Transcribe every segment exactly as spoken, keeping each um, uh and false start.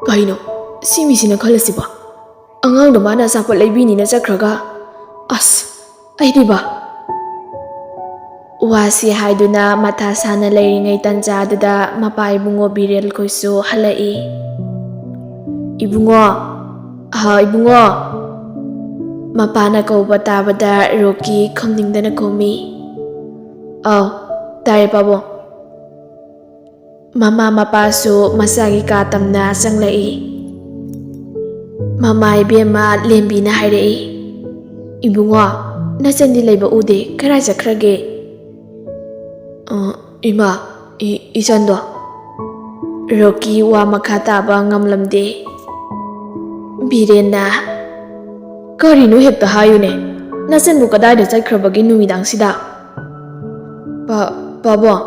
ꯀꯩꯅꯣ ꯁꯤ ꯃꯤꯁꯤꯅ ꯈꯜꯂꯁꯤꯕꯣ? ꯑꯉꯥꯡꯗꯣ ꯃꯥꯅ ꯑꯆꯥꯄꯣꯠ ꯂꯩꯕꯤꯅꯤꯅ ꯆꯠꯈ꯭ꯔꯒ, ꯑꯁ, ꯑꯩꯗꯤꯕ꯫ ꯋꯥꯁꯤ ꯍꯥꯏꯗꯨꯅ ꯃꯊꯥ ꯁꯥꯅ ꯂꯩꯔꯤꯉꯩ ꯇꯟꯖꯥꯗꯨꯗ ꯃꯄꯥ ꯏꯕꯨꯡꯉꯣ ꯕꯤꯔꯦꯜ ꯈꯣꯏꯁꯨ ꯍꯜꯂꯛꯏ꯫ "ꯏꯕꯨꯡꯉꯣ, ꯍꯥ, ꯏꯕꯨꯡꯉꯣ!" ꯃꯄꯥꯅ ꯀꯧꯕ ꯇꯥꯕꯗ ꯔꯣꯀꯤ ꯈꯨꯝꯅꯤꯡꯗꯅ ꯈꯨꯝꯃꯤ꯫ "ꯑꯥꯎ, ꯇꯥꯏꯌꯦ ꯄꯥꯕꯨꯡ꯫" ꯃꯃꯥ ꯃꯄꯥꯁꯨ ꯃꯆꯥꯒꯤ ꯀꯥ ꯇꯝꯅ ꯆꯪꯂꯛꯏ꯫ ꯃꯃꯥ ꯏꯕꯦꯝꯃ ꯂꯦꯝꯕꯤꯅ ꯍꯥꯏꯔꯛꯏ, "ꯏꯕꯨꯡꯉꯣ, ꯅꯆꯟꯗꯤ ꯂꯩꯕ ꯎꯗꯦ, ꯀꯔꯥꯏ ꯆꯠꯈ꯭ꯔꯒꯦ?" "ꯑ, ꯏꯃꯥ, ꯏ-, ꯏꯆꯟꯗꯣ꯫" ꯔꯣꯀꯤ ꯋꯥ ꯃꯈꯥ ꯇꯥꯕ ꯉꯝꯂꯝꯗꯦ꯫ ꯕꯤꯔꯦꯟꯅ, "ꯀꯔꯤꯅꯣ ꯍꯦꯛꯇ ꯍꯥꯏꯌꯨꯅꯦ, ꯅꯆꯟꯕꯨ ꯀꯗꯥꯏꯗ ꯆꯠꯈ꯭ꯔꯕꯒꯦ ꯅꯨꯃꯤꯗꯥꯡꯁꯤꯗ?" "ꯄꯥ-, ꯄꯥꯕꯨꯡ,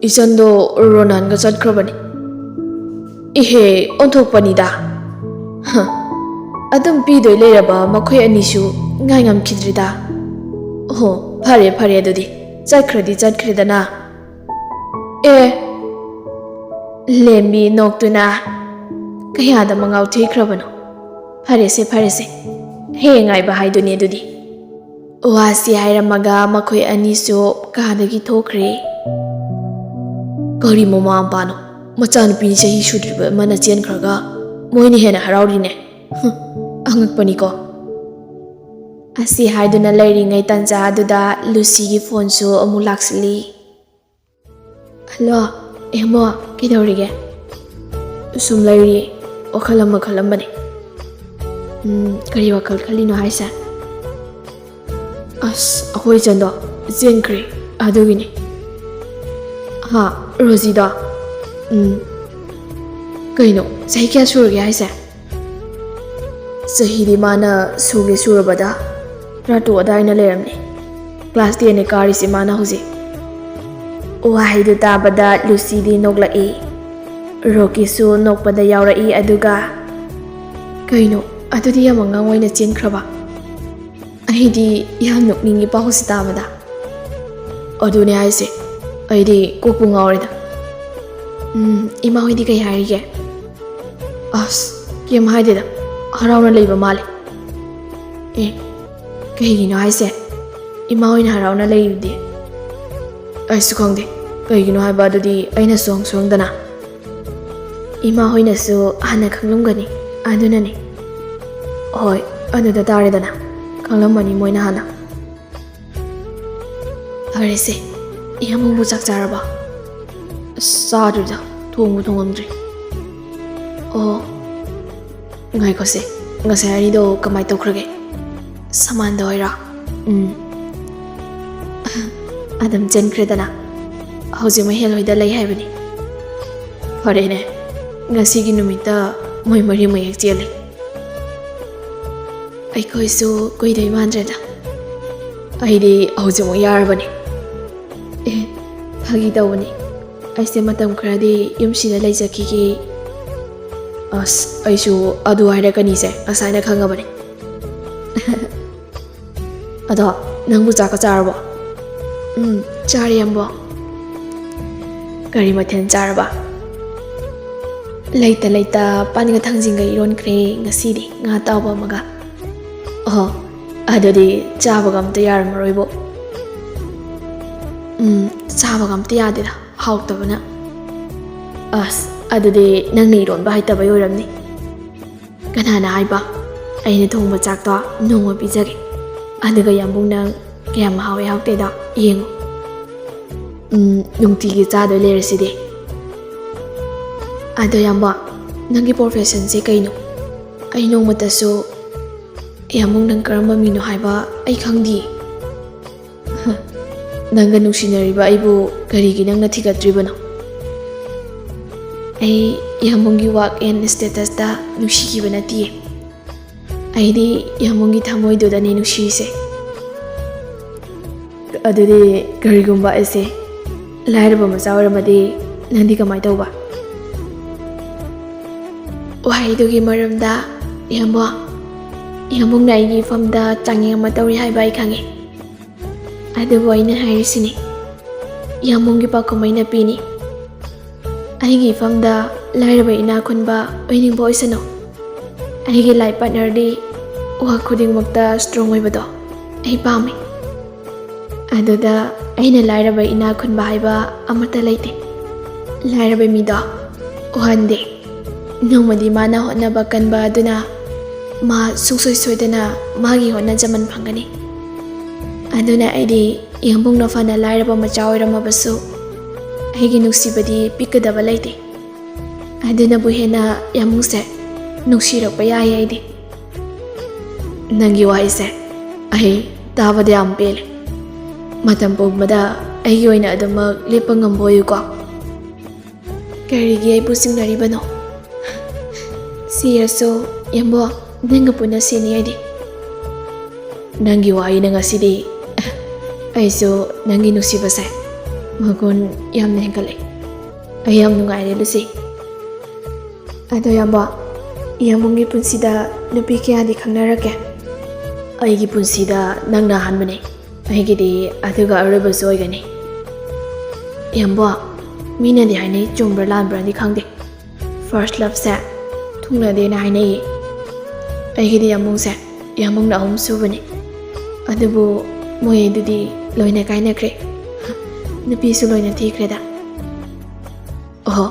ꯏꯆꯟꯗꯣ ꯔꯣꯅꯥꯟꯒ ꯆꯠꯈ꯭ꯔꯕꯅꯤ꯫" "ꯏꯍꯦ, ꯑꯣꯟꯊꯣꯛꯄꯅꯤꯗ꯫ ꯍ, ꯑꯗꯨꯝ ꯄꯤꯗꯣꯏ ꯂꯩꯔꯕ ꯃꯈꯣꯏ ꯑꯅꯤꯁꯨ ꯉꯥꯏ ꯉꯝꯈꯤꯗ꯭ꯔꯤꯗ꯫ ꯑꯣꯍꯣ, ꯐꯔꯦ, ꯐꯔꯦ ꯑꯗꯨꯗꯤ, ꯆꯠꯈ꯭ꯔꯗꯤ ꯆꯠꯈ꯭ꯔꯦꯗꯅ꯫ ꯑꯦ꯫" ꯂꯦꯝꯕꯤ ꯅꯣꯛꯇꯨꯅ ꯀꯌꯥꯗ ꯃꯉꯥꯎ ꯊꯤꯈ꯭ꯔꯕꯅꯣ꯫ "ꯐꯔꯦꯁꯦ, ꯐꯔꯦꯁꯦ, ꯍꯌꯦꯡ ꯉꯥꯏꯕ ꯍꯥꯏꯗꯨꯅꯤ ꯑꯗꯨꯗꯤ꯫" ꯋꯥꯁꯤ ꯍꯥꯏꯔꯝꯃꯒ ꯃꯈꯣꯏ ꯑꯅꯤꯁꯨ ꯀꯥꯗꯒꯤ ꯊꯣꯛꯈ꯭ꯔꯦ꯫ ꯀꯔꯤ ꯃꯃꯥ ꯃꯄꯥꯅꯣ? ꯃꯆꯥꯅꯨꯄꯤ ꯆꯍꯤ ꯁꯨꯗ꯭ꯔꯤꯕ ꯑꯃꯅ ꯆꯦꯟꯈ꯭ꯔꯒ ꯃꯣꯏꯅ ꯍꯦꯟꯅ ꯍꯔꯥꯎꯔꯤꯅꯦ꯫ ꯍꯨꯝ, ꯑꯉꯛꯄꯅꯤꯀꯣ꯫ ꯑꯁꯤ ꯍꯥꯏꯗꯨꯅ ꯂꯩꯔꯤꯉꯩ ꯇꯟꯖꯥ ꯑꯗꯨꯗ ꯂꯨꯁꯤꯒꯤ ꯐꯣꯟꯁꯨ ꯑꯃꯨꯛ ꯂꯥꯛꯁꯤꯜꯂꯤ꯫ "ꯍꯜꯂꯣ, ꯑꯦꯃꯣ, ꯀꯩꯗꯧꯔꯤꯒꯦ?" "ꯁꯨꯝ ꯂꯩꯔꯤ, ꯋꯥꯈꯜ ꯑꯃ ꯈꯜꯂꯝꯕꯅꯦ꯫" "ꯎꯝ, ꯀꯔꯤ ꯋꯥꯈꯜ ꯈꯜꯂꯤꯅꯣ ꯍꯥꯏꯁꯦ?" "ꯑꯁ, ꯑꯩꯈꯣꯏ ꯏꯆꯟꯗꯣ ꯆꯦꯟꯈ꯭ꯔꯦ, ꯑꯗꯨꯒꯤꯅꯦ꯫" "ꯍꯥ, ꯔꯣꯖꯤꯗꯣ?" "ꯎꯝ꯫" "ꯀꯩꯅꯣ, ꯆꯍꯤ ꯀꯌꯥ ꯁꯨꯔꯒꯦ ꯍꯥꯏꯁꯦ?" "ꯆꯍꯤꯗꯤ ꯃꯥꯅ ꯁꯨꯒꯦ ꯁꯨꯔꯕꯗ ꯇꯔꯥꯇꯔꯨꯛ ꯑꯗꯥꯏꯅ ꯂꯩꯔꯝꯅꯤ꯫ ꯀ꯭ꯂꯥꯁ ꯇꯦꯟꯅꯦ ꯀꯥꯔꯤꯁꯦ ꯃꯥꯅ ꯍꯧꯖꯤꯛ꯫" ꯋꯥꯍꯩꯗꯨ ꯇꯥꯕꯗ ꯂꯨꯁꯤꯗꯤ ꯅꯣꯛꯂꯛꯏ꯫ ꯔꯣꯀꯤꯁꯨ ꯅꯣꯛꯄꯗ ꯌꯥꯎꯔꯛꯏ, ꯑꯗꯨꯒ, "ꯀꯩꯅꯣ, ꯑꯗꯨꯗꯤ ꯌꯥꯝ ꯑꯉꯥꯡ ꯑꯣꯏꯅ ꯆꯦꯟꯈ꯭ꯔꯕ?" "ꯑꯩꯗꯤ ꯌꯥꯝ ꯅꯣꯛꯅꯤꯡꯉꯤ ꯄꯥꯎꯁꯤ ꯇꯥꯕꯗ꯫" "ꯑꯗꯨꯅꯦ ꯍꯥꯏꯁꯦ, ꯑꯩꯗꯤ ꯀꯣꯛꯄꯨ ꯉꯥꯎꯔꯦꯗ꯫" "ꯎꯝ, ꯏꯃꯥ ꯍꯣꯏꯗꯤ ꯀꯩ ꯍꯥꯏꯔꯤꯒꯦ?" ꯑꯁ, ꯀꯩꯝ ꯍꯥꯏꯗꯦꯗ, ꯍꯔꯥꯎꯅ ꯂꯩꯕ ꯃꯥꯜꯂꯦ꯫ ꯑꯦ, ꯀꯩꯒꯤꯅꯣ ꯍꯥꯏꯁꯦ? ꯏꯃꯥ ꯍꯣꯏꯅ ꯍꯔꯥꯎꯅ ꯂꯩꯔꯤꯗꯤ꯫ ꯑꯩꯁꯨ ꯈꯪꯗꯦ, ꯀꯩꯒꯤꯅꯣ ꯍꯥꯏꯕ ꯑꯗꯨꯗꯤ ꯑꯩꯅ ꯁꯨꯍꯪ ꯁꯨꯍꯪꯗꯅ꯫ ꯏꯃꯥ ꯍꯣꯏꯅꯁꯨ ꯍꯥꯟꯅ ꯈꯪꯂꯝꯒꯅꯤ, ꯑꯗꯨꯅꯅꯦ꯫ ꯍꯣꯏ, ꯑꯗꯨꯗ ꯇꯥꯔꯦꯗꯅ, ꯈꯪꯂꯝꯃꯅꯤ ꯃꯣꯏꯅ ꯍꯥꯟꯅ꯫ ꯐꯔꯦꯁꯦ, ꯏꯌꯥꯝꯕꯕꯨ ꯆꯥꯛ ꯆꯥꯔꯕ? ꯑꯁ, ꯆꯥꯗ꯭ꯔꯤꯗ, ꯊꯣꯡꯕꯨ ꯊꯣꯡꯉꯝꯗ꯭ꯔꯤ꯫ ꯑꯣ, ꯉꯥꯏꯈꯣꯁꯦ, ꯉꯁꯥꯏ ꯑꯅꯤꯗꯣ ꯀꯃꯥꯏ ꯇꯧꯈ꯭ꯔꯒꯦ? ꯁꯃꯥꯟꯗ ꯍꯣꯏꯔꯣ? ꯎꯝ꯫ ꯑꯗꯨꯝ ꯆꯦꯟꯈ꯭ꯔꯦꯗꯅ꯫ ꯍꯧꯖꯤꯛ ꯃꯍꯦꯜ ꯍꯣꯏꯗ ꯂꯩ ꯍꯥꯏꯕꯅꯤ꯫ ꯐꯔꯦꯅꯦ, ꯉꯁꯤꯒꯤ ꯅꯨꯃꯤꯠꯇ ꯃꯣꯏ ꯃꯔꯤ ꯃꯌꯦꯛ ꯆꯦꯜꯂꯤ꯫ ꯑꯩꯈꯣꯏꯁꯨ ꯀꯨꯏꯗꯣꯏ ꯃꯥꯟꯗ꯭ꯔꯦꯗ꯫ ꯑꯩꯗꯤ ꯍꯧꯖꯤꯛꯃꯛ ꯌꯥꯔꯕꯅꯤ꯫ ꯑꯦ, ꯐꯥꯒꯤ ꯇꯧꯕꯅꯤ꯫ ꯑꯩꯁꯦ ꯃꯇꯝ ꯈꯔꯗꯤ ꯌꯨꯝꯁꯤꯗ ꯂꯩꯖꯈꯤꯒꯦ꯫ ꯑꯁ, ꯑꯩꯁꯨ ꯑꯗꯨ ꯍꯥꯏꯔꯛꯀꯅꯤꯁꯦ ꯉꯁꯥꯏꯅ ꯈꯪꯉꯕꯅꯤ꯫ ꯑꯗꯣ, ꯅꯪꯕꯨ ꯆꯥꯛꯀ ꯆꯥꯔꯕꯣ? ꯎꯝ, ꯆꯥꯔꯦ, ꯌꯥꯝꯕꯣ꯫ ꯀꯔꯤ ꯃꯊꯦꯜ ꯆꯥꯔꯕ? ꯂꯩꯇ ꯂꯩꯇ ꯄꯥꯟꯒ ꯊꯥꯡꯖꯤꯡꯒ ꯏꯔꯣꯟꯈ꯭ꯔꯦ ꯉꯁꯤꯗꯤ, ꯉꯥ ꯑꯇꯥꯎꯕ ꯑꯃꯒ꯫ ꯑꯣ, ꯑꯗꯨꯗꯤ ꯆꯥꯕꯒ ꯑꯝꯇ ꯌꯥꯔꯝꯃꯔꯣꯏꯕꯣ꯫ ꯎꯝ, ꯆꯥꯕꯒ ꯑꯝꯇ ꯌꯥꯗꯦꯗ, ꯍꯥꯎꯇꯕꯅ꯫ ꯑꯁ, ꯑꯗꯨꯗꯤ ꯅꯪꯅ ꯏꯔꯣꯟꯕ ꯍꯩꯇꯕꯩ ꯑꯣꯏꯔꯝꯅꯤ꯫ ꯀꯅꯥꯅ ꯍꯥꯏꯕ? ꯑꯩꯅ ꯊꯣꯡꯕ ꯆꯥꯛꯇꯣ ꯅꯣꯡꯃ ꯄꯤꯖꯒꯦ꯫ ꯑꯗꯨꯒ ꯌꯥꯝꯕꯨꯡ, ꯅꯪ ꯀꯌꯥꯝ ꯍꯥꯎꯋꯦ ꯍꯥꯎꯇꯦꯗꯣ ꯌꯦꯡꯉꯨ꯫ ꯎꯝ, ꯅꯨꯡꯇꯤꯒꯤ ꯆꯥꯗꯣꯏ ꯂꯩꯔꯁꯤꯗꯤ꯫ ꯑꯗꯣ ꯌꯥꯝꯕ, ꯅꯪꯒꯤ professionꯁꯦ ꯀꯩꯅꯣ? ꯑꯩ ꯅꯣꯡꯃꯇꯁꯨ ꯌꯥꯝꯕꯨꯡ, ꯅꯪ ꯀꯔꯝꯕ ꯃꯤꯅꯣ ꯍꯥꯏꯕ ꯑꯩ ꯈꯪꯗꯤꯌꯦ꯫ ꯅꯪꯒ ꯅꯨꯡꯁꯤꯅꯔꯤꯕ ꯑꯩꯕꯨ ꯀꯔꯤꯒꯤ ꯅꯪꯅ ꯊꯤꯒꯠꯇ꯭ꯔꯤꯕꯅꯣ? ꯑꯩ ꯌꯥꯝꯕꯨꯡꯒꯤ work and statusꯇ ꯅꯨꯡꯁꯤꯈꯤꯕ ꯅꯠꯇꯤꯌꯦ꯫ ꯑꯩꯗꯤ ꯌꯥꯝꯕꯨꯡꯒꯤ ꯊꯃꯣꯏꯗꯨꯗꯅꯦ ꯅꯨꯡꯁꯤꯔꯤꯁꯦ꯫ ꯑꯗꯨꯗꯤ ꯀꯔꯤꯒꯨꯝꯕ ꯑꯩꯁꯦ ꯂꯥꯏꯔꯕ ꯃꯆꯥ ꯑꯣꯏꯔꯝꯃꯗꯤ ꯅꯪꯗꯤ ꯀꯃꯥꯏ ꯇꯧꯕ? ꯋꯥꯍꯩꯗꯨꯒꯤ ꯃꯔꯝꯗ ꯌꯥꯝꯕꯨꯡ, ꯌꯥꯝꯕꯨꯡꯅ ꯑꯩꯒꯤ ꯏꯐꯝꯗ ꯆꯥꯡꯌꯦꯡ ꯑꯃ ꯇꯧꯔꯤ ꯍꯥꯏꯕ ꯑꯩ ꯈꯪꯉꯤ꯫ ꯑꯗꯨꯕꯨ ꯑꯩꯅ ꯍꯥꯏꯔꯤꯁꯤꯅꯤ, ꯌꯥꯝꯕꯨꯡꯒꯤ ꯄꯥꯎꯈꯨꯝ ꯑꯩꯅ ꯄꯤꯅꯤ꯫ ꯑꯩꯒꯤ ꯏꯐꯝꯗ ꯂꯥꯏꯔꯕ ꯏꯅꯥꯛ ꯈꯨꯟꯕ ꯑꯣꯏꯅꯤꯡꯕ ꯑꯣꯏꯁꯅꯨ꯫ ꯑꯩꯒꯤ ꯂꯥꯏꯐ ꯄꯥꯔꯠꯅꯔꯗꯤ ꯋꯥ ꯈꯨꯗꯤꯡꯃꯛꯇ ꯁ꯭ꯇꯔꯣꯡ ꯑꯣꯏꯕꯗꯣ ꯑꯩ ꯄꯥꯝꯃꯤ꯫ ꯑꯗꯨꯗ ꯑꯩꯅ ꯂꯥꯏꯔꯕ ꯏꯅꯥꯛ ꯈꯨꯟꯕ ꯍꯥꯏꯕ ꯑꯃꯠꯇ ꯂꯩꯇꯦ꯫ ꯂꯥꯏꯔꯕ ꯃꯤꯗꯣ ꯎꯍꯟꯗꯦ꯫ ꯅꯣꯡꯃꯗꯤ ꯃꯥꯅ ꯍꯣꯠꯅꯕ ꯀꯟꯕ ꯑꯗꯨꯅ ꯃꯥ ꯁꯨꯡꯁꯣꯏ ꯁꯣꯏꯗꯅ ꯃꯥꯒꯤ ꯍꯣꯠꯅꯖꯃꯟ ꯐꯪꯒꯅꯤ꯫ ꯑꯗꯨꯅ ꯑꯩꯗꯤ ꯌꯥꯝꯕꯨꯡꯅ ꯐꯅ ꯂꯥꯏꯔꯕ ꯃꯆꯥ ꯑꯣꯏꯔꯝꯃꯕꯁꯨ ꯑꯩꯒꯤ ꯅꯨꯡꯁꯤꯕꯗꯤ ꯄꯤꯛꯀꯗꯕ ꯂꯩꯇꯦ꯫ ꯑꯗꯨꯅꯕꯨ ꯍꯦꯟꯅ ꯌꯥꯝꯕꯨꯡꯁꯦ ꯅꯨꯡꯁꯤꯔꯛꯄ ꯌꯥꯏ ꯑꯩꯗꯤ꯫ ꯅꯪꯒꯤ ꯋꯥꯍꯩꯁꯦ ꯑꯩ ꯇꯥꯕꯗ ꯌꯥꯝ ꯄꯦꯜꯂꯦ꯫ ꯃꯇꯝ ꯄꯨꯝꯕꯗ ꯑꯩꯒꯤ ꯑꯣꯏꯅ ꯑꯗꯨꯃꯛ ꯂꯦꯞꯄ ꯉꯝꯕ ꯑꯣꯏꯌꯨꯀꯣ꯫ ꯀꯔꯤꯒꯤ ꯑꯩꯕꯨ ꯆꯤꯡꯅꯔꯤꯕꯅꯣ? ꯁꯤꯔꯁꯨ ꯌꯥꯝꯕꯣ, ꯅꯪꯒ ꯄꯨꯟꯅ ꯁꯤꯅꯤ ꯑꯩꯗꯤ꯫ ꯅꯪꯒꯤ ꯋꯥꯍꯩꯅ ꯉꯁꯤꯗꯤ ꯑꯩꯁꯨ ꯅꯪꯒꯤ ꯅꯨꯡꯁꯤꯕꯁꯦ ꯃꯒꯨꯟ ꯌꯥꯝꯅ ꯍꯦꯟꯒꯠꯂꯦ꯫ ꯑꯩ ꯌꯥꯝ ꯅꯨꯡꯉꯥꯏꯔꯦ ꯂꯨꯁꯤ꯫ ꯑꯗꯣ ꯌꯥꯝꯕꯣ, ꯌꯥꯝꯕꯨꯡꯒꯤ ꯄꯨꯟꯁꯤꯗ ꯅꯨꯄꯤ ꯀꯌꯥꯗꯤ ꯈꯪꯅꯔꯛꯀꯦ? ꯑꯩꯒꯤ ꯄꯨꯟꯁꯤꯗ ꯅꯪꯅ ꯑꯍꯥꯟꯕꯅꯦ꯫ ꯑꯩꯒꯤꯗꯤ ꯑꯗꯨꯒ ꯑꯔꯣꯏꯕꯁꯨ ꯑꯣꯏꯒꯅꯤ꯫ ꯌꯥꯝꯕꯣ, ꯃꯤꯅꯗꯤ ꯍꯥꯏꯅꯩ, ꯆꯨꯝꯕ꯭ꯔꯥ ꯂꯥꯟꯕ꯭ꯔꯥꯗꯤ ꯈꯪꯗꯦ, ꯐꯥꯔꯁ ꯂꯞꯁꯦ ꯊꯨꯡꯅꯗꯦꯅ ꯍꯥꯏꯅꯩꯌꯦ꯫ ꯑꯩꯒꯤꯗꯤ ꯌꯥꯝꯕꯨꯡꯁꯦ ꯌꯥꯝꯕꯨꯡꯅ ꯑꯍꯨꯝ ꯁꯨꯕꯅꯤ꯫ ꯑꯗꯨꯕꯨ ꯃꯣꯏ ꯑꯗꯨꯗꯤ ꯂꯣꯏꯅ ꯀꯥꯏꯅꯈ꯭ꯔꯦ꯫ ꯅꯨꯄꯤꯁꯨ ꯂꯣꯏꯅ ꯊꯤꯈ꯭ꯔꯦꯗ꯫ ꯑꯣꯍꯣ,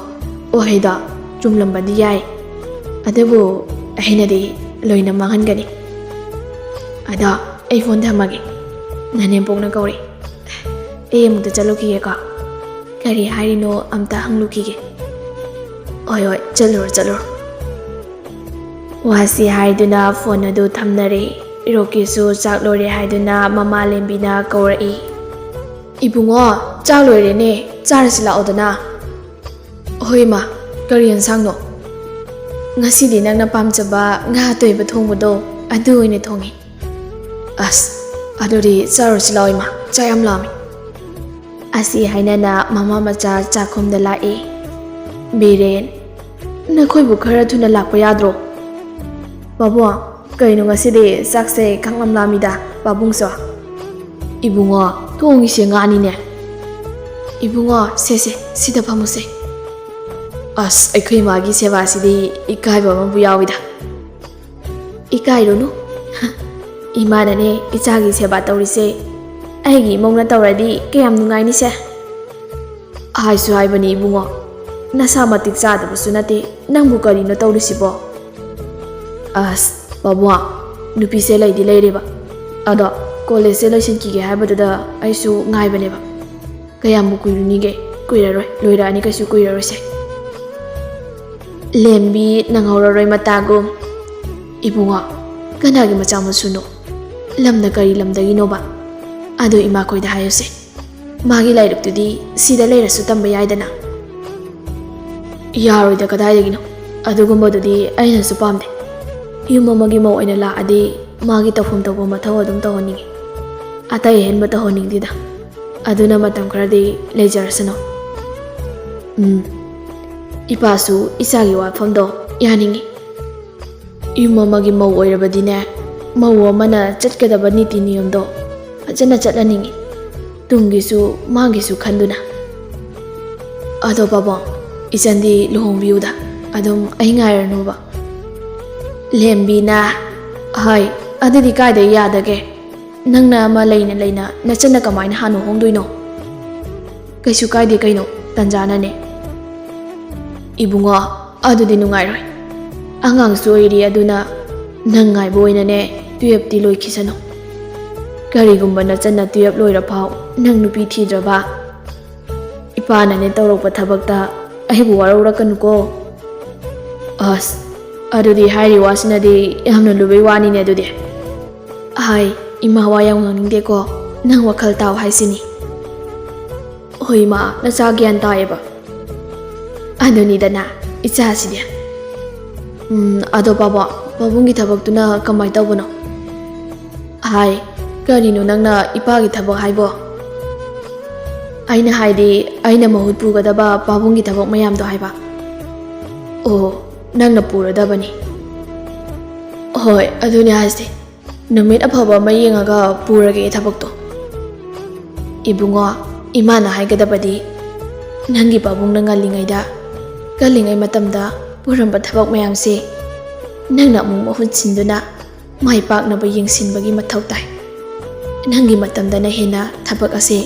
ꯋꯥꯍꯩꯗꯣ ꯆꯨꯝꯂꯝꯕꯗꯤ ꯌꯥꯏ, ꯑꯗꯨꯕꯨ ꯑꯩꯅꯗꯤ ꯂꯣꯏꯅ ꯃꯥꯡꯍꯟꯒꯅꯤ꯫ ꯑꯗꯣ ꯑꯩ ꯐꯣꯟ ꯊꯝꯃꯒꯦ, ꯅꯅꯦꯝꯄꯣꯛꯅ ꯀꯧꯔꯤ꯫ ꯑꯩ ꯑꯃꯨꯛꯇ ꯆꯠꯂꯨꯈꯤꯒꯦꯀꯣ, ꯀꯔꯤ ꯍꯥꯏꯔꯤꯅꯣ ꯑꯝꯇ ꯍꯪꯂꯨꯈꯤꯒꯦ꯫ ꯍꯣꯏ ꯍꯣꯏ, ꯆꯠꯂꯨꯔꯣ ꯆꯠꯂꯨꯔꯣ꯫ ꯋꯥꯁꯤ ꯍꯥꯏꯗꯨꯅ ꯐꯣꯟ ꯑꯗꯨ ꯊꯝꯅꯔꯦ꯫ ꯔꯣꯀꯤꯁꯨ ꯆꯥꯛ ꯂꯣꯏꯔꯦ ꯍꯥꯏꯗꯨꯅ ꯃꯃꯥ ꯂꯦꯝꯕꯤꯅ ꯀꯧꯔꯛꯏ꯫ ꯏꯕꯨꯡꯉꯣ, ꯆꯥꯛ ꯂꯣꯏꯔꯦꯅꯦ, ꯆꯥꯔꯁꯤ ꯂꯥꯛꯑꯣꯗꯅ꯫ ꯍꯣꯏ ꯏꯃꯥ, ꯀꯔꯤ ꯌꯦꯟꯁꯥꯡꯅꯣ? ꯉꯁꯤꯗꯤ ꯅꯪꯅ ꯄꯥꯝꯖꯕ ꯉꯥ ꯑꯇꯣꯏꯕ ꯊꯣꯡꯕꯗꯣ ꯑꯗꯨ ꯑꯣꯏꯅ ꯊꯣꯡꯉꯤ꯫ ꯑꯁ, ꯑꯗꯨꯗꯤ ꯆꯥꯔꯨꯁꯤ ꯂꯥꯛꯑꯣ ꯏꯃꯥ, ꯆꯥꯛ ꯌꯥꯝ ꯂꯥꯝꯃꯤ꯫ ꯑꯁꯤ ꯍꯥꯏꯅꯅ ꯃꯃꯥ ꯃꯆꯥ ꯆꯥꯛꯈꯨꯝꯗ ꯂꯥꯛꯏ꯫ ꯕꯤꯔꯦꯟ, ꯅꯈꯣꯏꯕꯨ ꯈꯔ ꯊꯨꯅ ꯂꯥꯛꯄ ꯌꯥꯗ꯭ꯔꯣ? ꯄꯥꯕꯨꯡ, ꯀꯩꯅꯣ ꯉꯁꯤꯗꯤ ꯆꯥꯛꯁꯦ ꯈꯪꯂꯝ ꯂꯥꯝꯃꯤꯗ, ꯄꯥꯕꯨꯡꯁꯨ? ꯏꯕꯨꯡꯉꯣ, ꯊꯣꯡꯉꯤꯁꯦ ꯉꯥꯅꯤꯅꯦ꯫ ꯏꯕꯨꯡꯉꯣ, ꯁꯦ ꯁꯦ, ꯁꯤꯗ ꯐꯝꯃꯨꯁꯦ꯫ ꯑꯁ, ꯑꯩꯈꯣꯏ ꯏꯃꯥꯒꯤ ꯁꯦꯕꯥꯁꯤꯗꯤ ꯏꯀꯥꯏꯕ ꯑꯃꯕꯨ ꯌꯥꯎꯏꯗ꯫ ꯏꯀꯥꯏꯔꯨꯅꯨ꯫ ꯏꯃꯥꯅꯅꯦ ꯏꯆꯥꯒꯤ ꯁꯦꯕꯥ ꯇꯧꯔꯤꯁꯦ, ꯑꯩꯒꯤ ꯏꯃꯧꯅ ꯇꯧꯔꯗꯤ ꯀꯌꯥꯝ ꯅꯨꯡꯉꯥꯏꯅꯤꯁꯦ꯫ ꯍꯥꯏꯁꯨ ꯍꯥꯏꯕꯅꯤ ꯏꯕꯨꯡꯉꯣ, ꯅꯁꯥ ꯃꯇꯤꯛ ꯆꯥꯗꯕꯁꯨ ꯅꯠꯇꯦ, ꯅꯪꯕꯨ ꯀꯔꯤꯅꯣ ꯇꯧꯔꯤꯁꯤꯕꯣ? ꯑꯁ, ꯄꯥꯕꯨꯡ, ꯅꯨꯄꯤꯁꯦ ꯂꯩꯗꯤ ꯂꯩꯔꯦꯕ, ꯑꯗꯣ ꯀꯣꯂꯦꯖꯁꯦ ꯂꯣꯏꯁꯤꯟꯈꯤꯒꯦ ꯍꯥꯏꯕꯗꯨꯗ ꯑꯩꯁꯨ ꯉꯥꯏꯕꯅꯦꯕ꯫ ꯀꯌꯥꯝꯕꯨ ꯀꯨꯏꯔꯨꯅꯤꯒꯦ? ꯀꯨꯏꯔꯔꯣꯏ, ꯂꯣꯏꯔꯛꯑꯅꯤ, ꯀꯩꯁꯨ ꯀꯨꯏꯔꯔꯣꯏꯁꯦ꯫ ꯂꯦꯝꯕꯤ ꯅꯪꯍꯧꯔꯔꯣꯏ ꯃꯇꯥꯒꯨꯝ꯫ ꯏꯕꯨꯡꯉꯣ, ꯀꯅꯥꯒꯤ ꯃꯆꯥ ꯃꯁꯨꯅꯣ? ꯂꯝꯅ ꯀꯔꯤ ꯂꯝꯗꯒꯤꯅꯣꯕ? ꯑꯗꯨ ꯏꯃꯥꯈꯣꯏꯗ ꯍꯥꯏꯌꯨꯁꯦ꯫ ꯃꯥꯒꯤ ꯂꯥꯏꯔꯤꯛꯇꯨꯗꯤ ꯁꯤꯗ ꯂꯩꯔꯁꯨ ꯇꯝꯕ ꯌꯥꯏꯗꯅ꯫ ꯌꯥꯔꯣꯏꯗ, ꯀꯗꯥꯏꯗꯒꯤꯅꯣ? ꯑꯗꯨꯒꯨꯝꯕꯗꯨꯗꯤ ꯑꯩꯅꯁꯨ ꯄꯥꯝꯗꯦ꯫ ꯌꯨꯝ ꯑꯃꯒꯤ ꯃꯧ ꯑꯣꯏꯅ ꯂꯥꯛꯑꯗꯤ ꯃꯥꯒꯤ ꯇꯧꯐꯝ ꯊꯣꯛꯄ ꯃꯊꯧ ꯑꯗꯨꯝ ꯇꯧꯍꯟꯅꯤꯡꯉꯤ꯫ ꯑꯇꯩ ꯑꯍꯦꯟꯕ ꯇꯧꯍꯟꯅꯤꯡꯗꯦꯗ꯫ ꯑꯗꯨꯅ ꯃꯇꯝ ꯈꯔꯗꯤ ꯂꯩꯖꯔꯁꯅꯨ꯫ ꯎꯝ, ꯏꯄꯥꯁꯨ ꯏꯆꯥꯒꯤ ꯋꯥꯐꯝꯗꯣ ꯌꯥꯅꯤꯡꯉꯤ꯫ ꯌꯨꯝ ꯑꯃꯒꯤ ꯃꯧ ꯑꯣꯏꯔꯕꯗꯤꯅꯦ, ꯃꯧ ꯑꯃꯅ ꯆꯠꯀꯗꯕ ꯅꯤꯇꯤ ꯅꯤꯌꯣꯝꯗꯣ ꯐꯖꯅ ꯆꯠꯍꯟꯅꯤꯡꯉꯤ, ꯇꯨꯡꯒꯤꯁꯨ ꯃꯥꯒꯤꯁꯨ ꯈꯟꯗꯨꯅ꯫ ꯑꯗꯣ ꯄꯥꯕꯨꯡ, ꯏꯆꯟꯗꯤ ꯂꯨꯍꯣꯡꯕꯤꯌꯨꯗ, ꯑꯗꯨꯝ ꯑꯩ ꯉꯥꯏꯔꯅꯨꯕ꯫ ꯂꯦꯝꯕꯤꯅ, ꯍꯣꯏ, ꯑꯗꯨꯗꯤ ꯀꯥꯏꯗ ꯌꯥꯗꯒꯦ? ꯅꯪꯅ ꯑꯃ ꯂꯩꯅ ꯂꯩꯅ ꯅꯆꯟꯅ ꯀꯃꯥꯏꯅ ꯍꯥꯟꯅ ꯍꯣꯡꯗꯣꯏꯅꯣ? ꯀꯩꯁꯨ ꯀꯥꯏꯗꯦ ꯀꯩꯅꯣ, ꯇꯟꯖꯥꯅꯅꯦ꯫ ꯏꯕꯨꯡꯉꯣ, ꯑꯗꯨꯗꯤ ꯅꯨꯡꯉꯥꯏꯔꯣꯏ꯫ ꯑꯉꯥꯡꯁꯨ ꯑꯣꯏꯔꯤ, ꯑꯗꯨꯅ ꯅꯪ ꯉꯥꯏꯕ ꯑꯣꯏꯅꯅꯦ ꯇꯨꯌꯦꯞꯇꯤ ꯂꯣꯏꯈꯤꯁꯅꯨ꯫ ꯀꯔꯤꯒꯨꯝꯕ ꯅꯆꯟꯅ ꯇꯨꯌꯦꯞ ꯂꯣꯏꯔ ꯐꯥꯎ ꯅꯪ ꯅꯨꯄꯤ ꯊꯤꯗ꯭ꯔꯕ, ꯏꯄꯥꯅꯅꯦ ꯇꯧꯔꯛꯄ ꯊꯕꯛꯇ ꯑꯩꯕꯨ ꯋꯥꯔꯧꯔꯛꯀꯅꯨꯀꯣ꯫ ꯑꯁ, ꯑꯗꯨꯗꯤ ꯍꯥꯏꯔꯤ ꯋꯥꯁꯤꯅꯗꯤ ꯌꯥꯝꯅ ꯂꯨꯕꯩ ꯋꯥꯅꯤꯅꯦ ꯑꯗꯨꯗꯤ꯫ ꯍꯥꯏ, ꯏꯃꯥ ꯋꯥ ꯌꯥꯝ ꯉꯥꯡꯅꯤꯡꯗꯦꯀꯣ, ꯅꯪ ꯋꯥꯈꯜ ꯇꯥꯎ ꯍꯥꯏꯁꯤꯅꯤ꯫ ꯍꯣꯏ ꯏꯃꯥ, ꯅꯆꯥ ꯒ꯭ꯌꯥꯟ ꯇꯥꯏꯌꯦꯕ꯫ ꯑꯗꯨꯅꯤꯗꯅ, ꯏꯆꯥꯁꯤꯗꯤ꯫ ꯎꯝ, ꯑꯗꯣ ꯄꯥꯕꯨꯡ, ꯄꯥꯕꯨꯡꯒꯤ ꯊꯕꯛꯇꯨꯅ ꯀꯃꯥꯏ ꯇꯧꯕꯅꯣ? ꯍꯥꯏ, ꯀꯔꯤꯅꯣ ꯅꯪꯅ ꯏꯄꯥꯒꯤ ꯊꯕꯛ ꯍꯥꯏꯕꯣ? ꯑꯩꯅ ꯍꯥꯏꯗꯤ, ꯑꯩꯅ ꯃꯍꯨꯠ ꯄꯨꯒꯗꯕ ꯄꯥꯕꯨꯡꯒꯤ ꯊꯕꯛ ꯃꯌꯥꯝꯗꯣ ꯍꯥꯏꯕ꯫ ꯑꯣ, ꯅꯪꯅ ꯄꯨꯔꯗꯕꯅꯤ꯫ ꯍꯣꯏ, ꯑꯗꯨꯅꯦ ꯍꯥꯏꯁꯦ꯫ ꯅꯨꯃꯤꯠ ꯑꯐꯕ ꯑꯃ ꯌꯦꯡꯉꯒ ꯄꯨꯔꯒꯦ ꯊꯕꯛꯇꯣ꯫ ꯏꯕꯨꯡꯉꯣ, ꯏꯃꯥꯅ ꯍꯥꯏꯒꯗꯕꯗꯤ, ꯅꯪꯒꯤ ꯄꯥꯕꯨꯡꯅ ꯉꯜꯂꯤꯉꯩꯗ ꯀꯜꯂꯤꯉꯩ ꯃꯇꯝꯗ ꯄꯨꯔꯝꯕ ꯊꯕꯛ ꯃꯌꯥꯝꯁꯦ ꯅꯪꯅ ꯑꯃꯨꯛ ꯃꯍꯨꯠ ꯁꯤꯟꯗꯨꯅ ꯃꯥꯏ ꯄꯥꯛꯅꯕ ꯌꯦꯡꯁꯤꯟꯕꯒꯤ ꯃꯊꯧ ꯇꯥꯏ꯫ ꯅꯪꯒꯤ ꯃꯇꯝꯗꯅ ꯍꯦꯟꯅ ꯊꯕꯛ ꯑꯁꯤ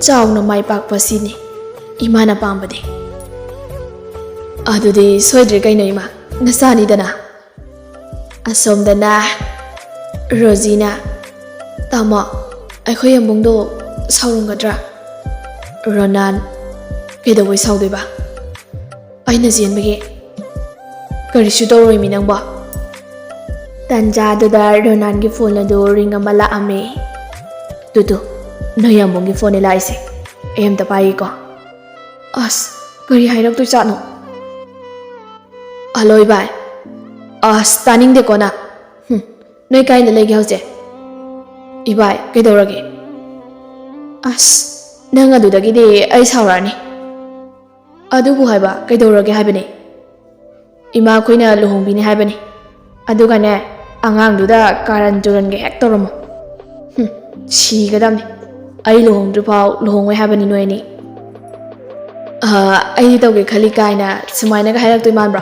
ꯆꯥꯎꯅ ꯃꯥꯏ ꯄꯥꯛꯄ ꯑꯁꯤꯅꯤ ꯏꯃꯥꯅ ꯄꯥꯝꯕꯗꯤ꯫ ꯑꯗꯨꯗꯤ ꯁꯣꯏꯗ꯭ꯔꯦ ꯀꯩꯅꯣ ꯏꯃꯥ, ꯅꯆꯥꯅꯤꯗꯅ꯫ ꯑꯁꯣꯝꯗꯅ ꯔꯣꯖꯤꯅ, "ꯇꯥꯃꯣ, ꯑꯩꯈꯣꯏ ꯌꯥꯝꯕꯨꯡꯗꯣ ꯁꯥꯎꯔꯝꯒꯗ꯭ꯔꯥ?" ꯔꯣꯅꯥꯟ, "ꯀꯩꯗꯧꯕꯩ ꯁꯥꯎꯗꯣꯏꯕ? ꯑꯩꯅ ꯆꯦꯟꯕꯒꯤ ꯀꯔꯤꯁꯨ ꯇꯧꯔꯣꯏꯃꯤ ꯅꯪꯕꯣ?" ꯇꯟꯖꯥꯗꯨꯗ ꯔꯣꯅꯥꯟꯒꯤ ꯐꯣꯟ ꯑꯗꯨ ꯔꯤꯡ ꯑꯃ ꯂꯥꯛꯑꯝꯃꯦ꯫ "ꯇꯨ ꯇꯨ, ꯅꯣꯏ ꯌꯥꯝꯕꯨꯡꯒꯤ ꯐꯣꯟꯅꯦ ꯂꯥꯛꯏꯁꯦ꯫ ꯑꯩ ꯑꯝꯇ ꯄꯥꯏꯒꯦꯀꯣ꯫ ꯑꯁ, ꯀꯔꯤ ꯍꯥꯏꯔꯛꯇꯣꯏꯖꯥꯠꯅꯣ? ꯍꯜꯂꯣ ꯏꯕꯥꯏ꯫ ꯑꯁ, ꯇꯥꯅꯤꯡꯗꯦꯀꯣ ꯅꯪ꯫ ꯍꯨꯝ, ꯅꯣꯏ ꯀꯥꯏꯗ ꯂꯩꯒꯦ ꯍꯧꯖꯤꯛ? ꯏꯕꯥꯏ, ꯀꯩꯗꯧꯔꯒꯦ? ꯑꯁ, ꯅꯪ ꯑꯗꯨꯗꯒꯤꯗꯤ ꯑꯩ ꯁꯥꯎꯔꯛꯑꯅꯤ꯫ ꯑꯗꯨꯕꯨ ꯍꯥꯏꯕ, ꯀꯩꯗꯧꯔꯒꯦ ꯍꯥꯏꯕꯅꯦ? ꯏꯃꯥ ꯑꯩꯈꯣꯏꯅ ꯂꯨꯍꯣꯡꯕꯤꯅꯤ ꯍꯥꯏꯕꯅꯤ꯫ ꯑꯗꯨꯒꯅꯦ, ꯑꯉꯥꯡꯗꯨꯗ ꯀꯥꯔꯟ ꯇꯨꯔꯟꯒ ꯍꯦꯛ ꯇꯧꯔꯝꯃꯣ꯫ ꯍꯨꯝ, ꯁꯤꯒꯗꯕꯅꯤ꯫ ꯑꯩ ꯂꯨꯍꯣꯡꯗ꯭ꯔꯤꯐꯥꯎ ꯂꯨꯍꯣꯡꯉꯣꯏ ꯍꯥꯏꯕꯅꯤ ꯅꯣꯏ ꯑꯅꯤ꯫ ꯑ, ꯑꯩꯗꯤ ꯇꯧꯒꯦ ꯈꯜꯂꯤ ꯀꯥꯏꯅ ꯁꯨꯃꯥꯏꯅꯒ ꯍꯥꯏꯔꯛꯇꯣꯏ ꯃꯥꯟꯕ꯭ꯔꯣ?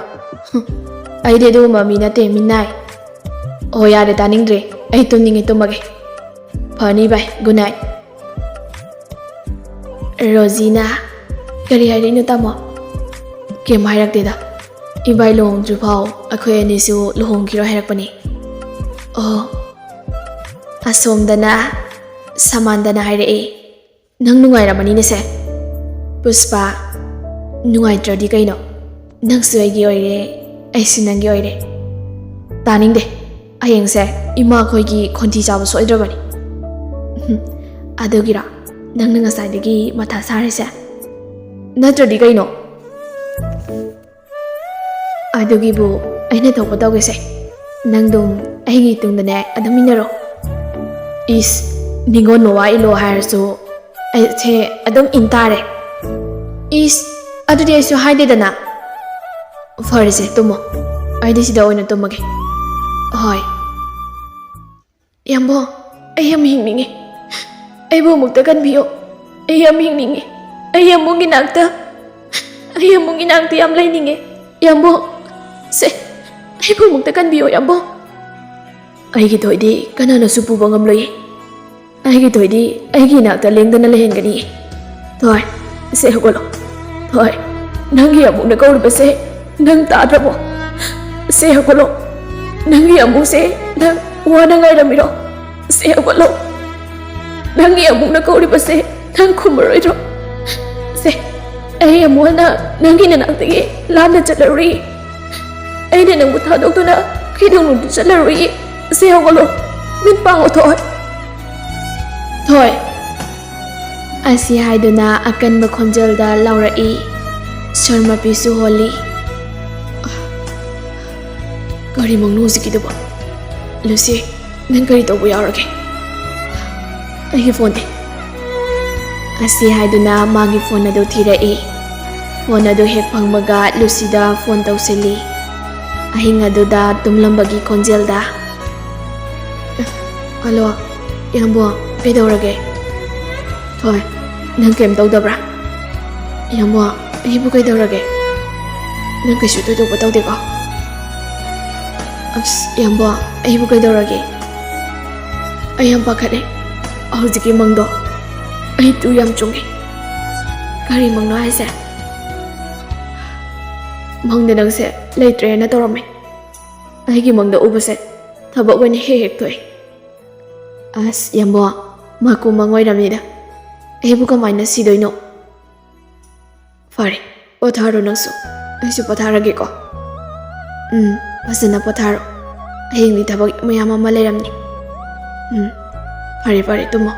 ꯍꯨꯝ, ꯑꯩꯗꯤ ꯑꯗꯨꯒꯨꯝꯕ ꯃꯤ ꯅꯠꯇꯦ, ꯃꯤꯅꯥꯏ꯫ ꯑꯣ, ꯌꯥꯔꯦ, ꯇꯥꯅꯤꯡꯗ꯭ꯔꯦ꯫ ꯑꯩ ꯇꯨꯝꯅꯤꯡꯉꯦ, ꯇꯨꯝꯃꯒꯦ꯫ ꯐꯅꯤ ꯚꯥꯏ, good night꯫ ꯔꯣꯖꯤꯅ, "ꯀꯔꯤ ꯍꯥꯏꯔꯛꯏꯅꯣ ꯇꯥꯃꯣ?" "ꯀꯩꯝ ꯍꯥꯏꯔꯛꯇꯦꯗ꯫ ꯏꯕꯥꯏ ꯂꯨꯍꯣꯡꯗ꯭ꯔꯤꯐꯥꯎ ꯑꯩꯈꯣꯏ ꯑꯅꯤꯁꯨ ꯂꯨꯍꯣꯡꯈꯤꯔꯣꯏ ꯍꯥꯏꯔꯛꯄꯅꯤ꯫" ꯑꯣ꯫ ꯑꯁꯣꯝꯗꯅ ꯁꯃꯥꯟꯗꯅ ꯍꯥꯏꯔꯛꯏ, "ꯅꯪ ꯅꯨꯡꯉꯥꯏꯔꯝꯃꯅꯤꯅꯦꯁꯦ꯫" ꯄꯨꯁꯄꯥ, "ꯅꯨꯡꯉꯥꯏꯇ꯭ꯔꯗꯤ ꯀꯩꯅꯣ? ꯅꯪꯁꯨ ꯑꯩꯒꯤ ꯑꯣꯏꯔꯦ, ꯑꯩꯁꯨ ꯅꯪꯒꯤ ꯑꯣꯏꯔꯦ꯫" "ꯇꯥꯅꯤꯡꯗꯦ꯫ ꯍꯌꯦꯡꯁꯦ ꯏꯃꯥꯈꯣꯏꯒꯤ ꯈꯣꯟꯊꯤ ꯆꯥꯕ ꯁꯣꯏꯗ꯭ꯔꯕꯅꯤ꯫" "ꯎꯝ, ꯑꯗꯨꯒꯤꯔꯣ ꯅꯪꯅ ꯉꯁꯥꯏꯗꯒꯤ ꯃꯊꯥ ꯁꯥꯔꯤꯁꯦ? ꯅꯠꯇ꯭ꯔꯗꯤ ꯀꯩꯅꯣ?" "ꯑꯗꯨꯒꯤꯕꯨ ꯑꯩꯅ ꯇꯧꯕ ꯇꯧꯒꯦꯁꯦ꯫ ꯅꯪꯗꯨꯝ ꯑꯩꯒꯤ ꯇꯨꯡꯗꯅꯦ ꯑꯗꯨꯝ ꯏꯟꯅꯔꯣ꯫" "ꯏꯁ, ꯅꯤꯉꯣꯜ ꯃꯋꯥ ꯏꯜꯂꯣ ꯍꯥꯏꯔꯁꯨ ꯑꯩꯁꯦ ꯑꯗꯨꯝ ꯏꯟ ꯇꯥꯔꯦ꯫" "ꯏꯁ, ꯑꯗꯨꯗꯤ ꯑꯩꯁꯨ ꯍꯥꯏꯗꯦꯗꯅ꯫" "ꯐꯔꯦꯁꯦ, ꯇꯨꯝꯃꯣ꯫ ꯑꯩꯗꯤ ꯁꯤꯗ ꯑꯣꯏꯅ ꯇꯨꯝꯃꯒꯦ꯫" "ꯍꯣꯏ꯫" "ꯌꯥꯝꯕꯣ, ꯑꯩ ꯌꯥꯝ ꯍꯤꯡꯅꯤꯡꯉꯦ꯫ ꯑꯩꯕꯨ ꯑꯃꯨꯛꯇ ꯀꯟꯕꯤꯌꯣ꯫ ꯑꯩ ꯌꯥꯝ ꯍꯤꯡꯅꯤꯡꯉꯦ꯫ ꯑꯩ ꯌꯥꯝꯕꯨꯡꯒꯤ ꯅꯥꯛꯇ ꯑꯩ ꯑꯃꯨꯛ ꯏꯅꯥꯛꯇ ꯌꯥꯝ ꯂꯩꯅꯤꯡꯉꯦ꯫ ꯌꯥꯝꯕꯨꯡ, ꯁꯦ, ꯑꯩꯕꯨ ꯑꯃꯨꯛꯇ ꯀꯟꯕꯤꯌꯣ, ꯌꯥꯝꯕꯨꯡ꯫ ꯑꯩꯒꯤ ꯊꯣꯏꯗꯤ ꯀꯅꯥꯅꯁꯨ ꯄꯨꯕ ꯉꯝꯂꯣꯏꯌꯦ꯫ ꯑꯩꯒꯤ ꯊꯣꯏꯗꯤ ꯑꯩꯒꯤ ꯏꯅꯥꯛꯇ ꯂꯦꯡꯗꯅ ꯂꯩꯍꯟꯒꯅꯤꯌꯦ꯫ ꯊꯣꯏ, ꯁꯦ ꯍꯧꯒꯠꯂꯣ꯫ ꯊꯣꯏ, ꯅꯪꯒꯤ ꯑꯃꯨꯛꯅ ꯀꯧꯔꯤꯕꯁꯦ ꯅꯪ ꯇꯥꯗ꯭ꯔꯕꯣ? ꯁꯦ ꯍꯧꯒꯠꯂꯣ꯫ ꯅꯪꯒꯤ ꯑꯃꯨꯛꯁꯦ ꯅꯪ ꯋꯥꯅ ꯉꯥꯏꯔꯝꯃꯤꯔꯣ? ꯁꯦ ꯍꯧꯒꯠꯂꯣ꯫ ꯅꯪꯒꯤ ꯑꯃꯨꯛꯅ ꯀꯧꯔꯤꯕꯁꯦ ꯅꯪ ꯈꯨꯝꯃꯔꯣꯏꯗ꯭ꯔꯣ? ꯁꯦ, ꯑꯩ ꯑꯃꯨꯛꯅ ꯅꯪꯒꯤ ꯅꯅꯥꯛꯇꯒꯤ ꯂꯥꯞꯅ ꯆꯠꯂꯔꯨꯏ꯫ ꯑꯩꯅ ꯅꯪꯕꯨ ꯊꯥꯗꯣꯛꯇꯨꯅ ꯀꯩꯗꯧꯅꯨꯡꯗ ꯆꯠꯂꯔꯨꯏ꯫ ꯁꯦ ꯍꯧꯒꯠꯂꯣ꯫ ꯃꯤꯠ ꯄꯥꯡꯉꯣ, ꯊꯣꯏ꯫ ꯊꯣꯏ꯫ ꯑꯁꯤ ꯍꯥꯏꯗꯨꯅ ꯑꯀꯟꯕ ꯈꯣꯟꯖꯦꯜꯗ ꯂꯥꯎꯔꯛꯏ꯫ ꯁꯣꯔ ꯃꯄꯤꯁꯨ ꯍꯣꯜꯂꯤ꯫ ꯀꯔꯤ ꯃꯪꯅꯣ ꯍꯧꯖꯤꯛꯀꯤꯗꯨꯕꯣ? ꯂꯨꯁꯤ, ꯅꯪ ꯀꯔꯤ ꯇꯧꯕ ꯌꯥꯎꯔꯒꯦ? ꯑꯩꯒꯤ ꯐꯣꯟꯗꯤ? ꯑꯁꯤ ꯍꯥꯏꯗꯨꯅ ꯃꯥꯒꯤ ꯐꯣꯟ ꯑꯗꯨ ꯊꯤꯔꯛꯏ꯫ ꯐꯣꯟ ꯑꯗꯨ ꯍꯦꯛ ꯐꯪꯕꯒ ꯂꯨꯁꯤꯗ ꯐꯣꯟ ꯇꯧꯁꯤꯜꯂꯤ꯫ ꯑꯍꯤꯡ ꯑꯗꯨꯗ ꯇꯨꯝꯂꯝꯕꯒꯤ ꯈꯣꯟꯖꯦꯜꯗ, "ꯍꯜꯂꯣ, ꯏꯌꯥꯝꯕꯣ, ꯀꯩꯗꯧꯔꯒꯦ? ꯊꯣꯏ, ꯅꯪ ꯀꯩꯝ ꯇꯧꯗꯕ꯭ꯔꯥ? ꯏꯌꯥꯝꯕꯣ, ꯑꯩꯕꯨ ꯀꯩꯗꯧꯔꯒꯦ? ꯅꯪ ꯀꯩꯁꯨ ꯊꯣꯏꯗꯣꯛꯄ ꯇꯧꯗꯦꯀꯣ?" "ꯑꯁ, ꯏꯌꯥꯝꯕꯣ, ꯑꯩꯕꯨ ꯀꯩꯗꯧꯔꯒꯦ? ꯑꯩ ꯌꯥꯝ ꯄꯥꯈꯠꯂꯦ ꯍꯧꯖꯤꯛꯀꯤ ꯃꯪꯗꯣ꯫ ꯑꯩ ꯇꯨ ꯌꯥꯝ ꯆꯨꯡꯉꯦ꯫ ꯀꯔꯤ ꯃꯪꯅꯣ ꯍꯥꯏꯁꯦ?" "ꯃꯪꯗ ꯅꯪꯁꯦ ꯂꯩꯇ꯭ꯔꯦꯅ ꯇꯧꯔꯝꯃꯦ꯫ ꯑꯩꯒꯤ ꯃꯪꯗ ꯎꯕꯁꯦ ꯊꯕꯛ ꯑꯣꯏꯅ ꯍꯦꯛ ꯍꯦꯛ ꯊꯣꯛꯑꯦ꯫" "ꯑꯁ, ꯌꯥꯝꯕꯣ, ꯃꯀꯨ ꯃꯪ ꯑꯣꯏꯔꯝꯅꯤꯗ꯫ ꯑꯩꯕꯨ ꯀꯃꯥꯏꯅ ꯁꯤꯗꯣꯏꯅꯣ?" "ꯐꯔꯦ, ꯄꯣꯊꯥꯔꯣ ꯅꯪꯁꯨ꯫ ꯑꯩꯁꯨ ꯄꯣꯊꯥꯔꯒꯦꯀꯣ꯫" "ꯎꯝ, ꯐꯖꯅ ꯄꯣꯊꯥꯔꯣ꯫ ꯍꯌꯦꯡꯗꯤ ꯊꯕꯛ ꯃꯌꯥꯝ ꯑꯃ ꯂꯩꯔꯝꯅꯤ꯫" "ꯎꯝ, ꯐꯔꯦ, ꯐꯔꯦ, ꯇꯨꯝꯃꯣ꯫"